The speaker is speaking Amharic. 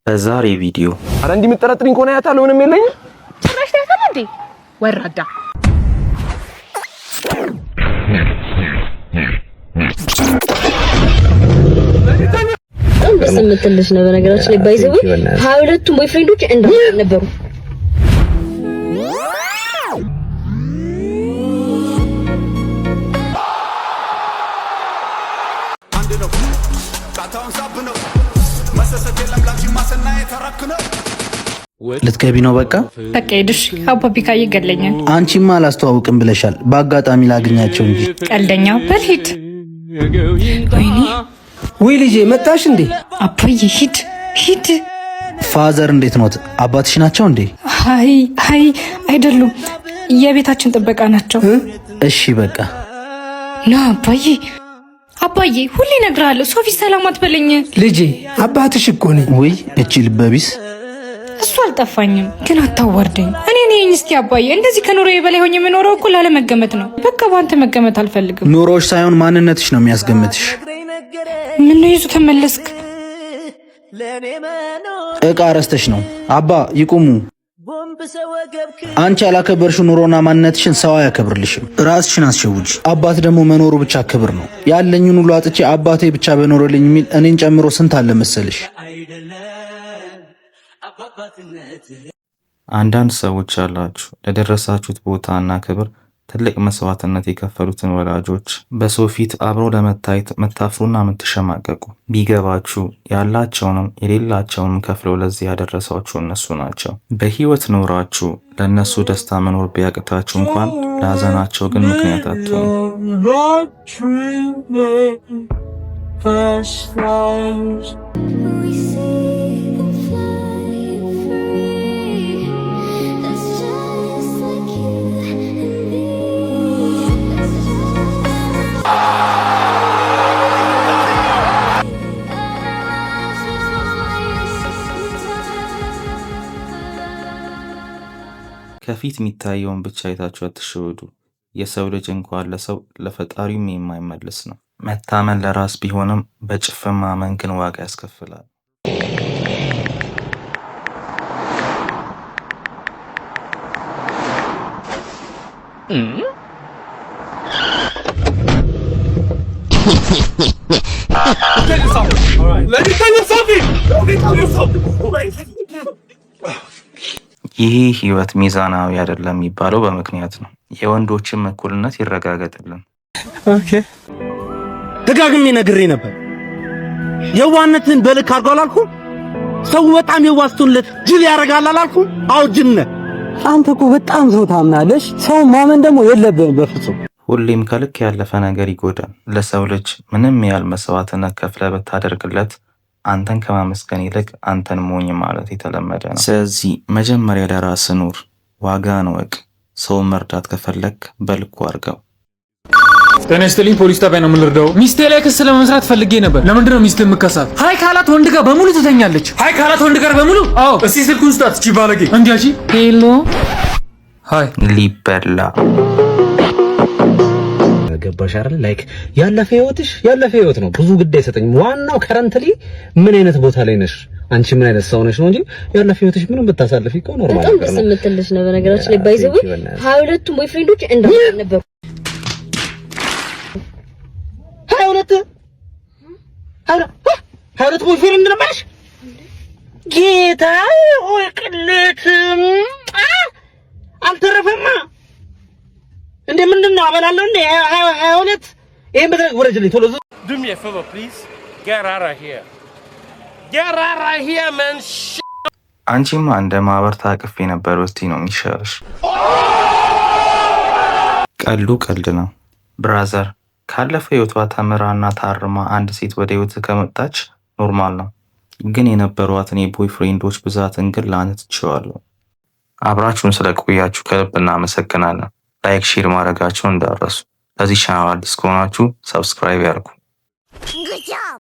በዛሬ ቪዲዮ አረ እንዲህ የምጠረጥሪኝ ከሆነ አያታለሁ። ምንም የለኝም። ጭራሽ ታያታለህ እንዴ? ወራዳ። በጣም ደስ የምትልሽ ነው። በነገራችን ላይ by the way 22ቱም boyfriend ኦች እንዳንተ ነበሩ። ልትገቢ ነው? በቃ በቃ ሂድሽ። አባቢ ካየ ይገለኛል። አንቺማ አላስተዋውቅም ብለሻል። በአጋጣሚ ላግኛቸው እንጂ። ቀልደኛ። በል ሂድ። ወይኔ። ውይ ልጄ መጣሽ እንዴ? አባዬ ሂድ ሂድ። Father እንዴት ኖት? አባትሽ ናቸው እንዴ? አይ አይ አይደሉም፣ የቤታችን ጥበቃ ናቸው። እሺ በቃ። ና አባዬ፣ አባዬ ሁሌ እነግርሃለሁ፣ ሰው ፊት ሰላም አትበለኝ። ልጄ አባትሽ እኮ ነኝ። ውይ እቺ ልበቢስ። እሱ አልጠፋኝም፣ ግን አታዋርደኝ። እኔ ነኝ። እስቲ አባዬ፣ እንደዚህ ከኑሮዬ በላይ ሆኜ የምኖረው እኮ ላለመገመት ነው። በቃ በአንተ መገመት አልፈልግም። ኑሮሽ ሳይሆን ማንነትሽ ነው የሚያስገምትሽ። ምን ነው ይዞ ተመለስክ? እቃ ረስተሽ ነው። አባ ይቁሙ። አንቺ ያላከበርሽው ኑሮና ማንነትሽን ሰው አያከብርልሽም። ራስሽን አስሸውጂ። አባት ደግሞ መኖሩ ብቻ ክብር ነው። ያለኝን ሁሉ አጥቼ አባቴ ብቻ በኖረልኝ የሚል እኔን ጨምሮ ስንት አለ መሰልሽ። አንዳንድ ሰዎች አላችሁ ለደረሳችሁት ቦታና ክብር ትልቅ መስዋዕትነት የከፈሉትን ወላጆች በሰው ፊት አብሮ ለመታየት መታፍሩና የምትሸማቀቁ፣ ቢገባችሁ ያላቸውንም የሌላቸውንም ከፍለው ለዚህ ያደረሷችሁ እነሱ ናቸው። በህይወት ኖራችሁ ለእነሱ ደስታ መኖር ቢያቅታችሁ እንኳን ለሀዘናቸው ግን ምክንያት አትሆኑ። ከፊት የሚታየውን ብቻ አይታችሁ አትሸወዱ። የሰው ልጅ እንኳን ለሰው ለፈጣሪውም የማይመልስ ነው። መታመን ለራስ ቢሆንም በጭፍን ማመን ግን ዋጋ ያስከፍላል። ይህ ህይወት ሚዛናዊ አይደለም የሚባለው በምክንያት ነው። የወንዶችም እኩልነት ይረጋገጥልን። ደጋግሜ ነግሬ ነበር። የዋህነትን በልክ አድርጎ አላልኩም? ሰው በጣም የዋህ ስትሆንለት ጅል ያደርጋል አላልኩም? አዎ ጅል ነህ። አንተ እኮ በጣም ሰው ታምናለሽ። ሰው ማመን ደግሞ የለብህም በፍጹም። ሁሌም ከልክ ያለፈ ነገር ይጎዳል። ለሰው ልጅ ምንም ያህል መስዋዕትነት ከፍለህ ብታደርግለት አንተን ከማመስገን ይልቅ አንተን ሞኝ ማለት የተለመደ ነው። ስለዚህ መጀመሪያ ለራስህ ኑር፣ ዋጋህን እወቅ። ሰውን መርዳት ከፈለክ በልኩ አድርገው። ጤና ይስጥልኝ። ፖሊስ ጣቢያ ነው የምንረዳው። ሚስቴ ላይ ክስ ለመመስረት ፈልጌ ነበር። ለምንድን ነው ሚስት የምከሳት? Hi ካላት ወንድ ጋር በሙሉ ትተኛለች። Hi ካላት ወንድ ጋር በሙሉ። አዎ፣ እስቲ ስልኩን ስጣት። እቺ ባለጌ። እንዲያቺ hello hi ሊበላ። ገባሽ አይደል? Like ያለፈ ህይወትሽ ያለፈ ህይወት ነው። ብዙ ግድ አይሰጠኝም። ዋናው currently ምን አይነት ቦታ ላይ ነሽ፣ አንቺ ምን አይነት ሰው ነሽ ነው እንጂ ያለፈ ህይወትሽ ምንም ብታሳልፊ እኮ normal በጣም ነገር ደስ ነው። የምትልሽ ነው። በነገራችን ላይ by the way 22ቱም boyfriend ኦች እንዳንተ ነበሩ። 22 22 boyfriend ነበርሽ? ጌታ ሆይ ቅሌት አልተረፈማ እንዴ! ምንድን ነው አበላለሁ እንዴ? 22 ይሄን በተረክ ወረጅልኝ ቶሎ። Do me a favor, please. Get out of here. Get out of here, man. አንቺማ እንደ ማህበር ታቅፌ ነበር ብትይ ነው የሚሻልሽ። ቀልዱ ቀልድ ነው brother። ካለፈ ህይወቷ ተምራና ታርማ አንድ ሴት ወደ ህይወት ከመጣች normal ነው። ግን የነበሯትን የ boyfriend ኦች ብዛትን ግን ለአንተ ትቼዋለሁ። አብራችሁን ስለቆያችሁ ከልብ እናመሰግናለን። Like፣ share ማድረጋችሁን እንዳትረሱ። ለዚህ ቻናል አዲስ ከሆናችሁ subscribe ያድርጉ።